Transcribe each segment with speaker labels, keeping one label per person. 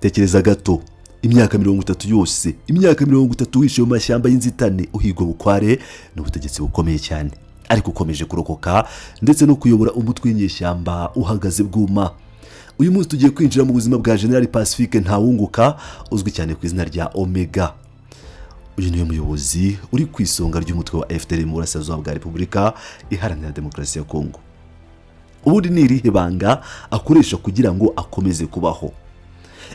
Speaker 1: Tekereza gato, imyaka 30 yose, imyaka 30 wishe mu mashyamba y'inzitane, uhigwa bukware n'ubutegetsi bukomeye cyane, ariko ukomeje kurokoka ndetse no kuyobora umutwe w'inyeshyamba uhagaze bwuma. Uyu munsi tugiye kwinjira mu buzima bwa General Pacifique Ntawunguka, uzwi cyane ku izina rya Omega. Uyu niwe muyobozi uri ku isonga ry'umutwe wa FDLR mu burasirazuba bwa Repubulika Iharanira Demokarasi ya Kongo. Ubundi ni irihe banga akoresha kugira ngo akomeze kubaho?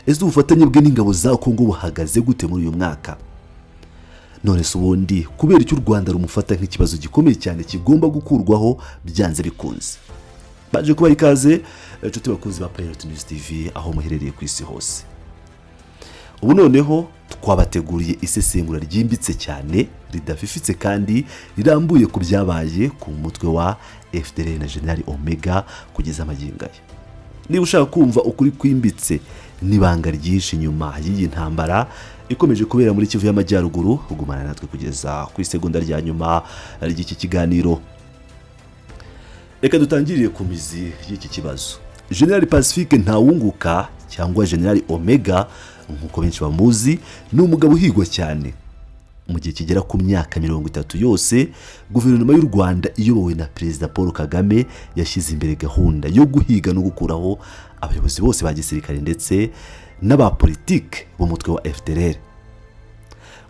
Speaker 1: Ese ubufatanye bwe n'ingabo za Kongo buhagaze gute muri uyu mwaka? None se ubundi kubera icyo u Rwanda rumufata nk'ikibazo gikomeye cyane kigomba gukurwaho byanze bikunze? Baje kubaha ikaze, inshuti bakunzi ba Pilot News TV, aho muherereye ku isi hose. Ubu noneho twabateguriye isesengura ryimbitse cyane, ridafifitse kandi rirambuye ku byabaye ku mutwe wa FDLR na General Omega kugeza amagingo aya. Niba ushaka kumva ukuri kwimbitse n'ibanga ryinshi nyuma y'iyi ntambara ikomeje kubera muri Kivu y'Amajyaruguru, ugumana natwe kugeza ku isegonda rya nyuma ry'iki kiganiro. Reka dutangirire ku mizi y'iki kibazo. General Pacifique Ntawunguka, cyangwa General Omega nk'uko benshi bamuzi, ni umugabo uhigwa cyane. Mu gihe kigera ku myaka 30 yose, guverinoma y'u Rwanda iyobowe na Perezida Paul Kagame yashyize imbere gahunda yo guhiga no gukuraho abayobozi bose ba gisirikare ndetse n'abapolitike b'umutwe wa FDLR.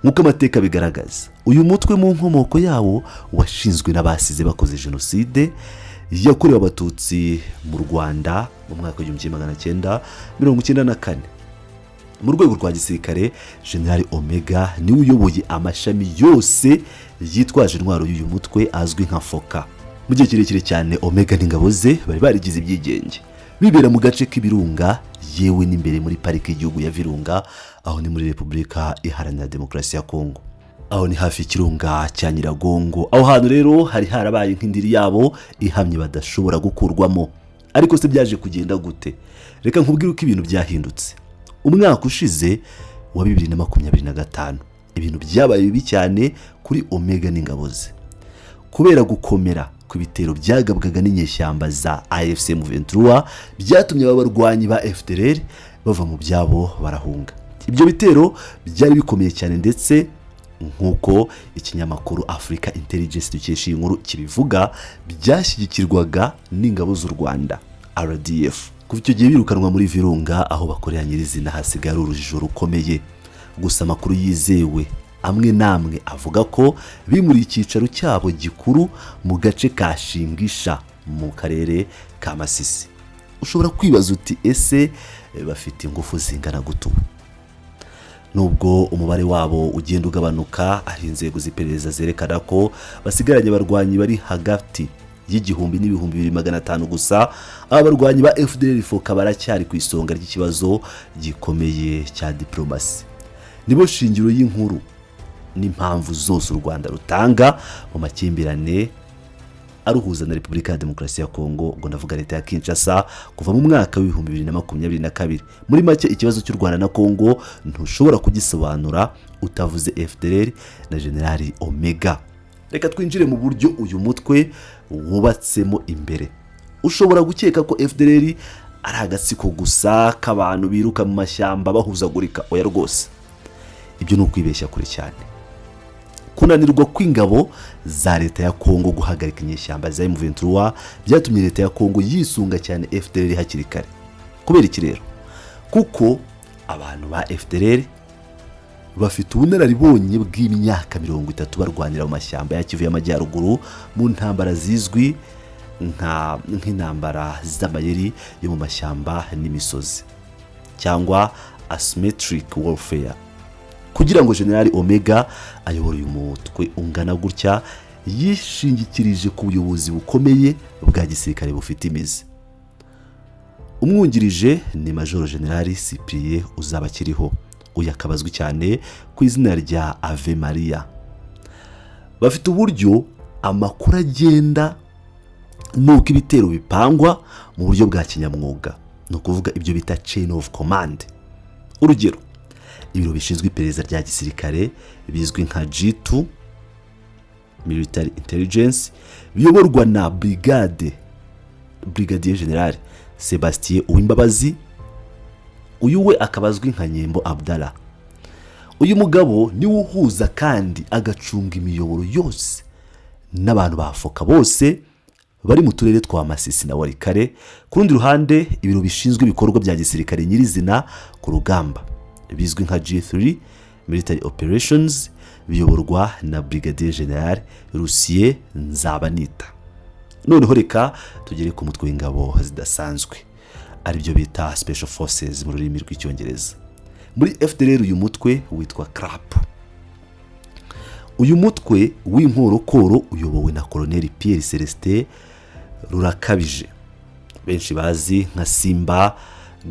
Speaker 1: Nk'uko amateka bigaragaza, uyu mutwe mu nkomoko yawo washinzwe n'abasize bakoze Jenoside yakorewe Abatutsi mu Rwanda mu mwaka w'1994. Mu rwego rwa gisirikare, General Omega niwe uyoboye amashami yose yitwaje intwaro y'uyu mutwe azwi nka FOCA. Mu gihe kirekire cyane, Omega n'ingabo ze bari barigize ibyigenge, bibera mu gace k'ibirunga, yewe n'imbere muri Pariki y'Igihugu ya Virunga. Aho ni muri Repubulika Iharanira Demokarasi ya Kongo, aho ni hafi y'ikirunga cya Nyiragongo. Aho hantu rero hari harabaye nk'indiri yabo ihamye badashobora gukurwamo. Ariko se byaje kugenda gute? Reka nkubwire uko ibintu byahindutse. Umwaka ushize wa 2025, ibintu byabaye bibi cyane kuri Omega n'ingabo ze. Kubera gukomera ku bitero byagabwaga n'inyeshyamba za AFC M23, byatumye aba barwanyi ba FDLR bava mu byabo barahunga. Ibyo bitero byari bikomeye cyane, ndetse nk'uko ikinyamakuru Africa Intelligence dukesha iyi nkuru kibivuga, byashyigikirwaga n'ingabo z'u Rwanda, RDF. Kuva icyo gihe birukanwa muri Virunga, aho bakorera nyirizina hasigaye ari urujijo rukomeye. Gusa amakuru yizewe amwe n'amwe avuga ko bimuriye icyicaro cyabo gikuru mu gace ka Shingisha mu karere ka Masisi. Ushobora kwibaza uti: "Ese bafite ingufu zingana gute ubu?" Nubwo umubare wabo ugenda ugabanuka, aho inzego z'iperereza zerekana ko basigaranye abarwanyi bari hagati y'1 000 n'ibihumbi 2 500 gusa, aba barwanyi ba FDLR FOCA baracyari ku isonga ry'ikibazo gikomeye cya diporomasi. Nibo shingiro y'inkuru n'impamvu zose u Rwanda rutanga mu makimbirane aruhuza na Repubulika ya Demokarasi ya Kongo, ubwo ndavuga leta ya Kinshasa, kuva mu mwaka w'2022. Muri make, ikibazo cy'u Rwanda na Kongo ntushobora kugisobanura utavuze FDLR na General Omega. Reka twinjire mu buryo uyu mutwe wubatsemo imbere. Ushobora gukeka ko FDLR ari agatsiko gusa k'abantu biruka mu mashyamba bahuzagurika. Oya rwose, ibyo ni ukwibeshya kure cyane. Kunanirwa kw'ingabo za leta ya Kongo guhagarika inyeshyamba za M23 byatumye leta ya Kongo yisunga cyane FDLR hakiri kare. Kubera iki rero? Kuko abantu ba FDLR bafite ubunararibonye bw'imyaka 30 barwanira mu mashyamba ya Kivu y'Amajyaruguru, mu ntambara zizwi nk'intambara z'amayeri yo mu mashyamba n'imisozi, cyangwa asymmetric warfare. Kugira ngo General Omega ayobore uyu mutwe ungana gutya, yishingikirije ku buyobozi bukomeye bwa gisirikare bufite imizi. Umwungirije ni Majoro General Cyprien Uzabakiriho, uyu akaba azwi cyane ku izina rya Ave Maria. Bafite uburyo amakuru agenda nuko ibitero bipangwa mu buryo bwa kinyamwuga, ni ukuvuga ibyo bita chain of command. Urugero, ibiro bishinzwe iperereza rya gisirikare bizwi nka G2 Military Intelligence biyoborwa na Brigadier General Sebastien Uwimbabazi. Uyu we akaba azwi nka Nyembo Abdallah. Uyu mugabo niwe uhuza kandi agacunga imiyoboro yose n'abantu ba FOCA bose bari mu turere twa Masisi na Walikale. Ku rundi ruhande, ibiro bishinzwe ibikorwa bya gisirikare nyirizina ku rugamba bizwi nka G3 Military Operations biyoborwa na Brigadier General Lucien Nzabanita. Noneho reka tugere ku mutwe w'ingabo zidasanzwe, aribyo bita Special Forces mu rurimi rw'Icyongereza. Muri FDLR uyu mutwe witwa CRAP. Uyu mutwe w'inkorokoro uyobowe na Colonel Pierre Celestin Rurakabije, benshi bazi nka Simba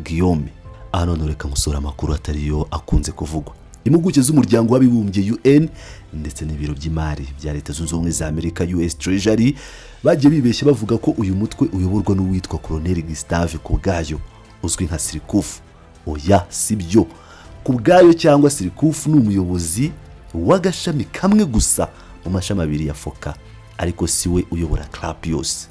Speaker 1: Guillaume. Aha none reka nkusura amakuru atariyo akunze kuvugwa. Impuguke z'Umuryango w'Abibumbye, UN, ndetse n'ibiro by'imari bya Leta Zunze Ubumwe za Amerika, US Treasury, bagiye bibeshya bavuga ko uyu mutwe uyoborwa n'uwitwa Colonel Gustave Kubwayo uzwi nka Sirikufu. Oya, si byo. Kubwayo cyangwa Sirikufu ni umuyobozi w'agashami kamwe gusa mu mashami abiri ya FOCA, ariko si we uyobora CRAP yose.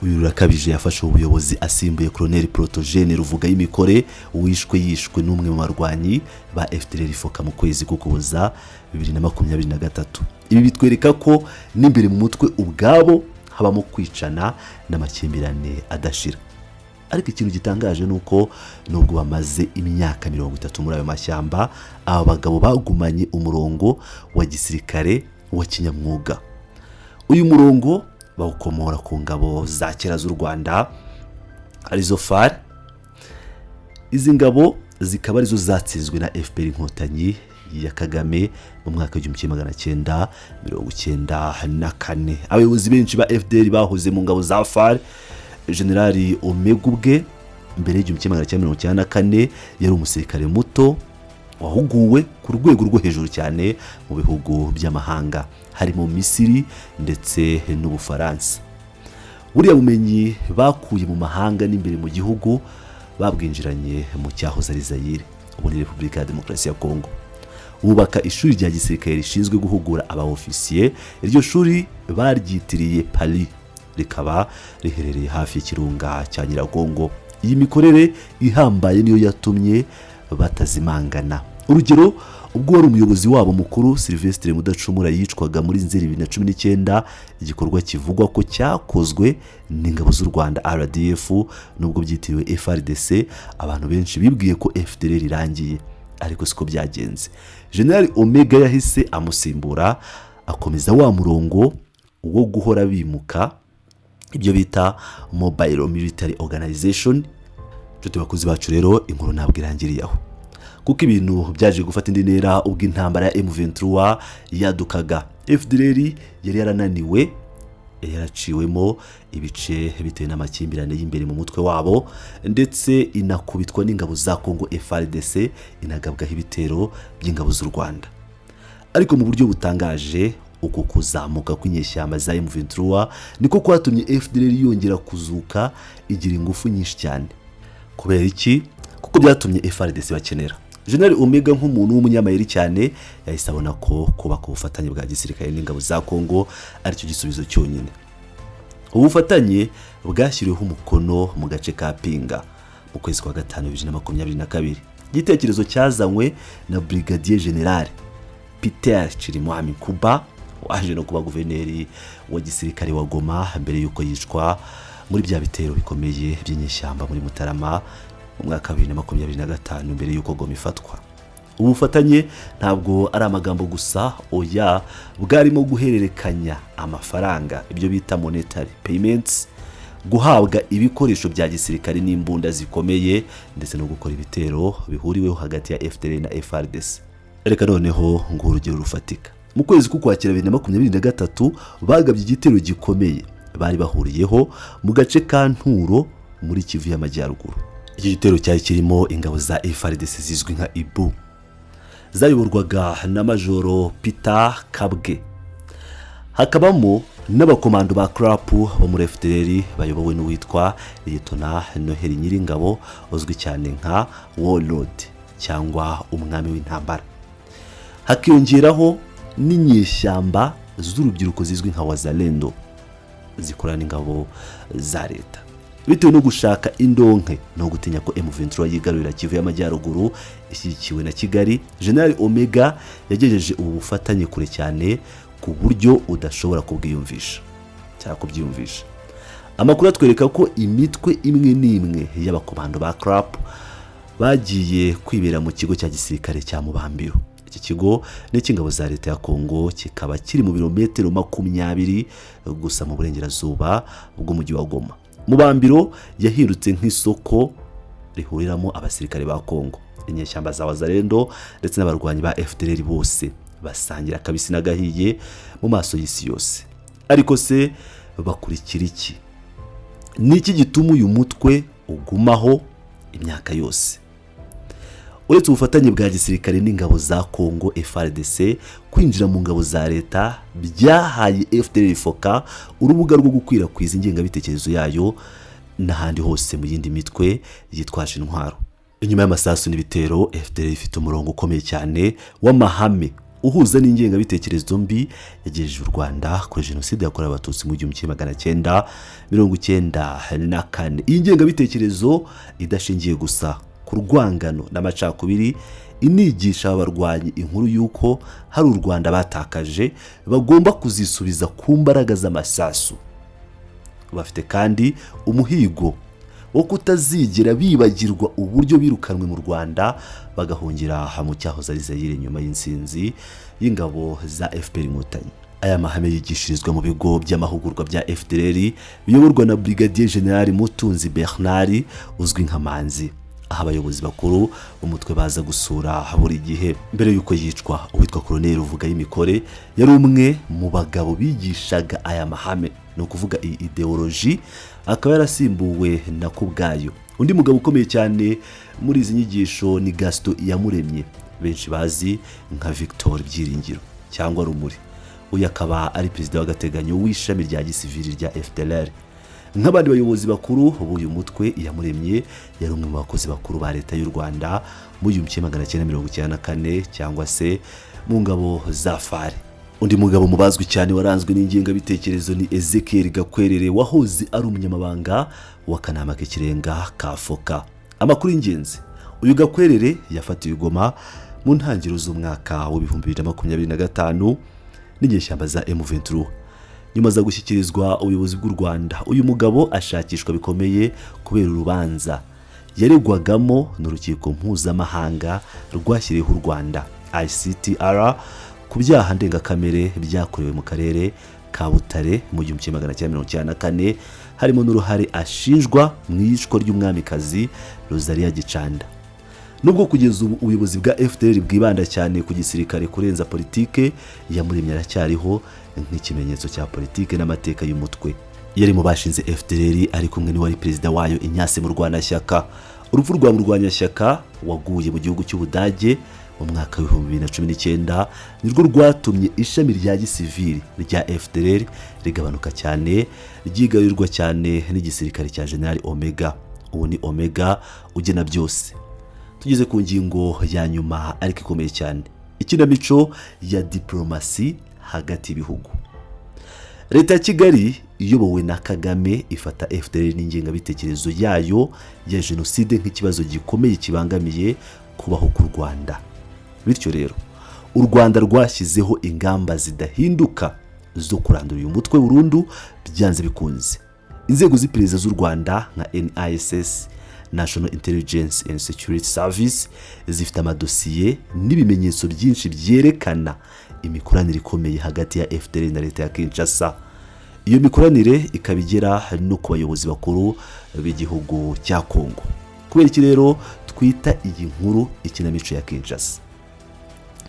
Speaker 1: Uyu Rurakabije yafashe ubuyobozi asimbuye Colonel Protogene Ruvuga y'Imikore wishwe yishwe n'umwe mu barwanyi ba FDLR FOCA mu kwezi k'Ukuboza 2023. Ibi bitwereka ko n'imbere mu mutwe ubwabo habamo kwicana n'amakimbirane adashira. Ariko ikintu gitangaje ni uko nubwo bamaze imyaka 30 muri ayo mashyamba, aba bagabo bagumanye umurongo wa gisirikare wa kinyamwuga. Uyu murongo bawukomora ku ngabo za kera z'u Rwanda, arizo FAR. Izi ngabo zikaba arizo zatsinzwe na FPR Inkotanyi ya Kagame mu mwaka w'1994. Abayobozi benshi ba FDLR bahoze mu ngabo za FAR. Generali Omega ubwe mbere y'1994 yari umusirikare muto wahuguwe ku rwego rwo hejuru cyane mu bihugu by'amahanga, harimo Misiri ndetse n'Ubufaransa. Buriya bumenyi bakuye mu mahanga n'imbere mu gihugu babwinjiranye mu cyahoze ari Zayire, ubu ni Repubulika ya Demokarasi ya Kongo, bubaka ishuri rya gisirikare rishinzwe guhugura aba ofisiye. Iryo shuri baryitiriye Paris, rikaba riherereye hafi y'ikirunga cya Nyiragongo. Iyi mikorere ihambaye niyo yatumye batazimangana. Urugero, ubwo wari umuyobozi wabo mukuru Sylvestre Mudacumura yicwaga muri Nzeri 2019, igikorwa kivugwa ko cyakozwe n'ingabo z'u Rwanda, RDF, nubwo byitiriwe FARDC, abantu benshi bibwiye ko FDLR irangiye, ariko siko byagenze. General Omega yahise amusimbura, akomeza wa murongo wo guhora bimuka, ibyo bita mobile military organization. Inshuti bakuzi bacu rero, inkuru ntabwo irangiriye aho, kuko ibintu byaje gufata indi ntera ubwo intambara ya M23 yadukaga. FDLR yari yarananiwe, yari yaraciwemo ibice bitewe n'amakimbirane y'imbere mu mutwe wabo, ndetse inakubitwa n'ingabo za Congo, FARDC, inagabwaho ibitero by'ingabo z'u Rwanda. Ariko mu buryo butangaje, uku kuzamuka kw'inyeshyamba za M23 niko kwatumye FDLR yongera kuzuka, igira ingufu nyinshi cyane. Kubera iki? Kuko byatumye FARDC bakenera General Omega. Nk'umuntu w'umunyamayeri cyane, yahise abona ko kubaka ubufatanye bwa gisirikare n'ingabo za Congo aricyo gisubizo cyonyine. Ubu bufatanye bwashyiriweho umukono mu gace ka Pinga mu kwezi kwa gatanu 2022. Igitekerezo cyazanywe na Brigadier General Peter Chirimwami Kuba, waje no kuba guverineri wa gisirikare wa Goma mbere y'uko yicwa muri bya bitero bikomeye by'inyeshyamba muri Mutarama mu mwaka wa 2025, mbere y'uko Goma ifatwa. Ubu bufatanye ntabwo ari amagambo gusa, oya, bwarimo guhererekanya amafaranga, ibyo bita monetary payments, guhabwa ibikoresho bya gisirikare n'imbunda zikomeye, ndetse no gukora ibitero bihuriweho hagati ya FDLR na FARDC. Reka noneho ngo urugero rufatika: mu kwezi k'Ukwakira 2023 bagabye igitero gikomeye bari bahuriyeho mu gace ka Nturo muri Kivu y'Amajyaruguru. Iki gitero cyari kirimo ingabo za FARDC zizwi nka Ibu, zayoborwaga na Majoro Peter Kabwe, hakabamo n'abakomando ba CRAP bo muri FDLR bayobowe n'uwitwa Liyetona Noheli Nyiringabo, uzwi cyane nka Warlord cyangwa umwami w'intambara, hakiyongeraho n'inyeshyamba z'urubyiruko zizwi nka Wazalendo zikorana n'ingabo za leta. Bitewe no gushaka indonke no gutinya ko M23 yigarurira Kivu y'Amajyaruguru ishyigikiwe na Kigali, General Omega yagejeje ubu bufatanye kure cyane ku buryo udashobora kubwiyumvisha cyangwa kubyiyumvisha. Amakuru atwereka ko imitwe imwe n'imwe y'abakomando ba CRAP bagiye kwibera mu kigo cya gisirikare cya Mubambiro. Iki kigo ni icy'ingabo za leta ya Kongo, kikaba kiri mu birometero 20 gusa mu burengerazuba bw'umujyi wa Goma. Mubambiro yahindutse nk'isoko rihuriramo abasirikare ba Kongo, inyeshyamba za Wazalendo ndetse n'abarwanyi ba FDLR, bose basangira akabisi n'agahiye mu maso y'isi yose. Ariko se bakurikira iki? Ni iki gituma uyu mutwe ugumaho imyaka yose? Uretse ubufatanye bwa gisirikare n'ingabo za Kongo FARDC, kwinjira mu ngabo za leta byahaye FDLR FOCA urubuga rwo gukwirakwiza ingengabitekerezo yayo n'ahandi hose mu yindi mitwe yitwaje intwaro. Inyuma y'amasasu n'ibitero, FDLR ifite umurongo ukomeye cyane w'amahame uhuza n'ingengabitekerezo mbi yagejeje u Rwanda kuri Jenoside yakorewe Abatutsi mu 1994. Iyi ngengabitekerezo idashingiye gusa ku rwangano n'amacakubiri, inigisha abarwanyi inkuru y'uko hari u Rwanda batakaje bagomba kuzisubiza ku mbaraga z'amasasu. Bafite kandi umuhigo wo kutazigera bibagirwa uburyo birukanwe mu Rwanda bagahungira mu cyahoze ari Zayire nyuma y'intsinzi y'ingabo za FPR Inkotanyi. Aya mahame yigishirizwa mu bigo by'amahugurwa bya FDLR biyoborwa na Brigadier General Mutunzi Bernard uzwi nka Manzi, aho abayobozi bakuru b'umutwe baza gusura buri gihe. Mbere y'uko yicwa, uwitwa Colonel Y'imikore yari umwe mu bagabo bigishaga aya mahame, ni ukuvuga iyi ideoloji, akaba yarasimbuwe na Kubwayo. Undi mugabo ukomeye cyane muri izi nyigisho ni Gaston Iyamuremye, benshi bazi nka Victor Byiringiro cyangwa Rumuri. Uyu akaba ari perezida w'agateganyo w'ishami rya gisivili rya FDLR. Nk'abandi bayobozi bakuru b'uyu mutwe, Iyamuremye yari umwe mu bakozi bakuru ba leta y'u Rwanda mu 1994 cyangwa se mu ngabo za FAR. Undi mugabo mu bazwi cyane waranzwe n'ingengabitekerezo ni Ezekiel Gakwerere, wahoze ari umunyamabanga w'akanama k'ikirenga ka FOCA. Amakuru y'ingenzi: uyu Gakwerere yafatiwe i Goma mu ntangiriro z'umwaka wa 2025 n'inyeshyamba za M23, nyuma aza gushyikirizwa ubuyobozi bw'u Rwanda. Uyu mugabo ashakishwa bikomeye kubera urubanza yaregwagamo n'urukiko mpuzamahanga rwashyiriweho u Rwanda, ICTR, ku byaha ndengakamere byakorewe mu karere ka Butare mu 1994, harimo n'uruhare ashinjwa mu iyicwa ry'umwamikazi Rosalia Gicanda. Nubwo kugeza ubu ubuyobozi bwa FDLR bwibanda cyane ku gisirikare kurenza politike, Iyamuremye aracyariho nk'ikimenyetso cya politike n'amateka y'umutwe. Yari mu bashinze FDLR ari kumwe n'uwari perezida wayo, Ignace Murwanashyaka. Urupfu rwa Murwanashyaka, waguye mu gihugu cy'Ubudage mu mwaka wa 2019, nirwo rwatumye ishami rya gisivili rya FDLR rigabanuka cyane, ryigarurirwa cyane n'igisirikare cya General Omega. Ubu ni Omega ugena byose. Tugeze ku ngingo ya nyuma ariko ikomeye cyane: ikinamico ya diporomasi hagati y'ibihugu. Leta ya Kigali iyobowe na Kagame ifata FDLR n'ingengabitekerezo yayo ya jenoside nk'ikibazo gikomeye kibangamiye kubaho k'u Rwanda. Bityo rero u Rwanda rwashyizeho ingamba zidahinduka zo kurandura uyu mutwe burundu byanze bikunze. Inzego z'iperereza z'u Rwanda nka NISS, National Intelligence and Security Service, zifite amadosiye n'ibimenyetso byinshi byerekana imikoranire ikomeye hagati ya FDLR na leta ya Kinshasa. Iyo mikoranire ikaba igera no ku bayobozi bakuru b'igihugu cya Kongo. Kubera iki rero twita iyi nkuru ikinamico ya Kinshasa?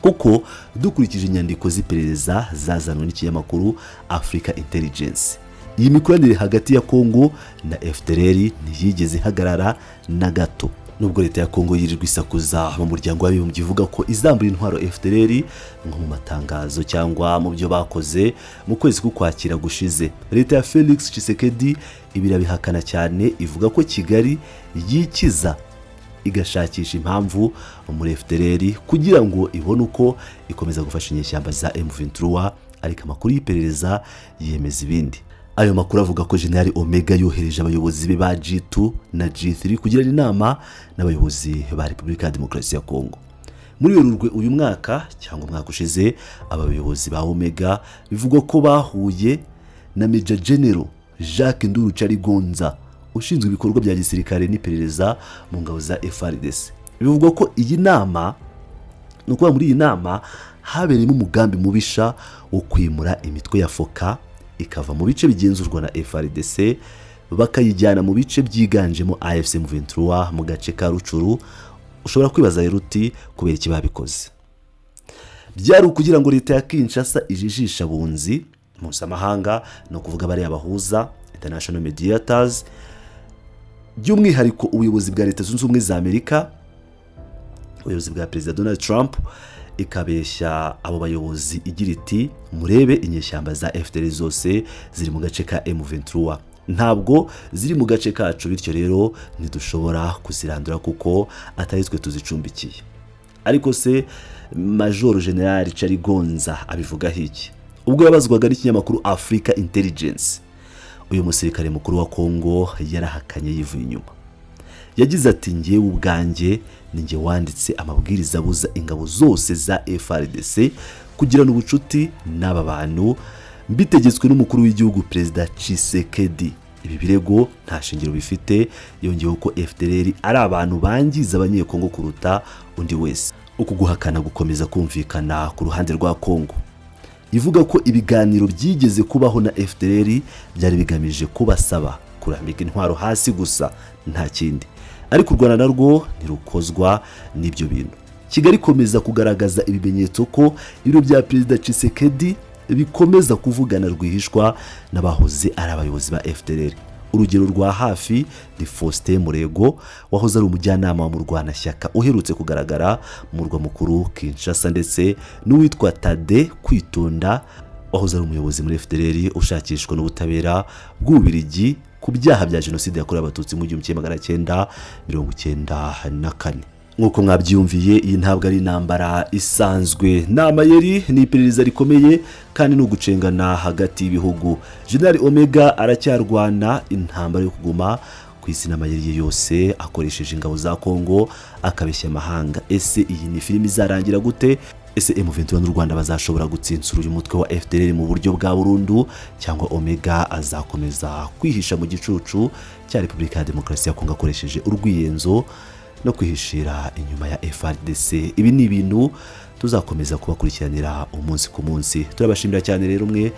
Speaker 1: Kuko dukurikije inyandiko z'iperereza zazanwe n'ikinyamakuru Africa Intelligence, iyi mikoranire hagati ya Kongo na FDLR ntiyigeze ihagarara na gato, nubwo leta ya Kongo yirirwa isakuza mu Muryango w'Abibumbye ivuga ko izambura intwaro FDLR, nko mu matangazo cyangwa mu byo bakoze mu kwezi k'Ukwakira gushize. Leta ya Felix Tshisekedi ibi irabihakana cyane, ivuga ko Kigali yikiza igashakisha impamvu muri FDLR kugira ngo ibone uko ikomeza gufasha inyeshyamba za M23, ariko amakuru y'iperereza yemeza ibindi. Ayo makuru avuga ko General Omega yohereje abayobozi be ba G2 na G3 kugirana inama n'abayobozi ba Repubulika ya Demokarasi ya Kongo. Muri Werurwe uyu mwaka cyangwa umwaka ushize, aba bayobozi ba Omega bivugwa ko bahuye na Major General Jacques Nduru Chaligonza, ushinzwe ibikorwa bya gisirikare n'iperereza mu ngabo za FARDC. Bivugwa ko iyi nama, ni ukuvuga muri iyi nama habereyemo umugambi mubisha wo kwimura imitwe ya FOCA ikava mu bice bigenzurwa na FARDC bakayijyana mu bice byiganjemo AFC M23 mu gace ka Rutshuru. Ushobora kwibaza rero uti: "Kubera iki babikoze?" Byari ukugira ngo leta ya Kinshasa ijijisha abunzi mpuzamahanga, ni ukuvuga bariya bahuza, international mediators, by'umwihariko ubuyobozi bwa Leta Zunze Ubumwe za Amerika, ubuyobozi bwa Perezida Donald Trump, ikabeshya abo bayobozi igira iti: "Murebe, inyeshyamba za FDLR zose ziri mu gace ka M23, ntabwo ziri mu gace kacu, bityo rero ntidushobora kuzirandura kuko atari twe tuzicumbikiye." Ariko se Major General Chaligonza abivugaho iki? Ubwo yabazwaga n'ikinyamakuru Africa Intelligence, uyu musirikare mukuru wa Kongo yarahakanye yivuye inyuma. Yagize ati: "Ngewe ubwanjye ni njye wanditse amabwiriza abuza ingabo zose za FARDC kugirana ubucuti n'aba bantu, mbitegetswe n'umukuru w'igihugu, Perezida Tshisekedi. Ibi birego nta shingiro bifite." Yongeyeho ko FDLR ari abantu bangiza Abanyekongo kuruta undi wese. Uku guhakana gukomeza kumvikana ku ruhande rwa Kongo, ivuga ko ibiganiro byigeze kubaho na FDLR byari bigamije kubasaba kurambika intwaro hasi gusa, nta kindi. Ariko u Rwanda narwo ntirukozwa n'ibyo bintu. Kigali ikomeza kugaragaza ibimenyetso ko ibiro bya Perezida Tshisekedi bikomeza kuvugana rwihishwa n'abahoze ari abayobozi ba FDLR. Urugero rwa hafi ni Faustin Murego, wahoze ari umujyanama wa Murwanashyaka, uherutse kugaragara mu murwa mukuru Kinshasa, ndetse n'uwitwa Tade Kwitonda, wahoze ari umuyobozi muri FDLR, ushakishwa n'ubutabera bw'Ububirigi ku byaha bya jenoside yakorewe Abatutsi mu 1994. Nk'uko mwabyiyumviye, iyi ntabwo ari intambara isanzwe, ni amayeri, ni iperereza rikomeye kandi ni ugucengana hagati y'ibihugu. General Omega aracyarwana intambara yo kuguma ku isi n'amayeri ye yose, akoresheje ingabo za Kongo akabeshya amahanga. Ese iyi ni filimi izarangira gute? Ese M23 n'u Rwanda bazashobora gutsinsura uyu mutwe wa FDLR mu buryo bwa burundu, cyangwa Omega azakomeza kwihisha mu gicucu cya Repubulika ya Demokarasi ya Kongo akoresheje urwiyenzo no kwihishira inyuma ya FARDC? Ibi ni ibintu tuzakomeza kubakurikiranira umunsi ku munsi. Turabashimira cyane rero mwe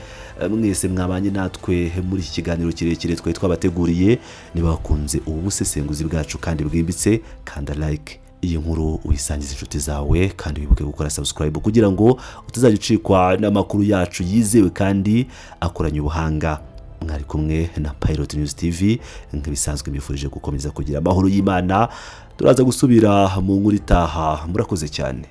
Speaker 1: mwese mwabanye natwe muri iki kiganiro kirekire twari twabateguriye. Niba wakunze ubu busesenguzi bwacu kandi bwimbitse, kanda like, iyi nkuru uyisangiza inshuti zawe, kandi wibuke gukora subscribe kugira ngo utazajya ucikwa n'amakuru yacu yizewe kandi akoranye ubuhanga. Mwari kumwe na Pilot News TV nk'ibisanzwe. Mbifurije gukomeza kugira amahoro y'Imana. Turaza gusubira mu nkuru itaha. Murakoze cyane.